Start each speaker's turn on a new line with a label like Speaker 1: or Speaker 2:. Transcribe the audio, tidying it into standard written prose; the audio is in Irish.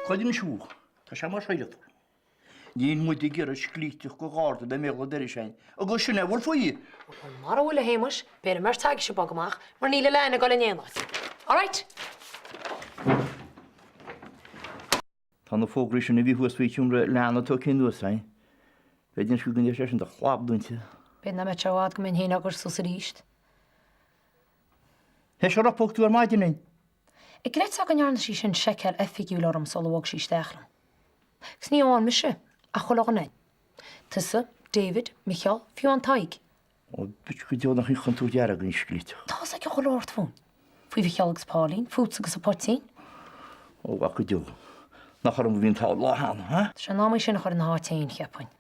Speaker 1: Gabh anois uaidh. Tá sé mar sheireadh. Níl muid ag iarraidh sclíteach go gharda le mbéal an dorais againn, agus sin é a bhfuil faoi.
Speaker 2: Bhuel, mara bhfuil, a Shéamais, beir an mbeirt agaibhse bog amach, mar níl Elaine ag dul in aon áit. All right?
Speaker 1: Tá na fógraí sin a bhí thuas faoi sheomra leanna tógtha anuas againn. B'fhéidir anois go gcoinneoidh sé sin do chlab dúinte.
Speaker 2: B'fhéidir nach mbeidh sé i bhfad go mbeinn féin á gcur suas arís.
Speaker 1: Théis a ropóg tú ar maidin linn.
Speaker 2: An gcreidfeá go ndearna sí sin seiceáil oifigiúil orm sula bhog sí isteach liom? Agus ní amháin mise, ach chuile dhuine. Tusa, David, Micheál, fiú amháin Tadhg.
Speaker 1: Ó, bitch go deo nach í chontúirt dhearg an sclíteach.
Speaker 2: Tá's aici chuile shórt fúinn. Faoi Mhicheál agus Pauline, fútsa agus an poitín.
Speaker 1: Ó, mhac go deo. Nach orm a bhí an t-ádh lá cheana, ha?
Speaker 2: Tá sé in am í sin a chur ina háit féin, cheapfainn.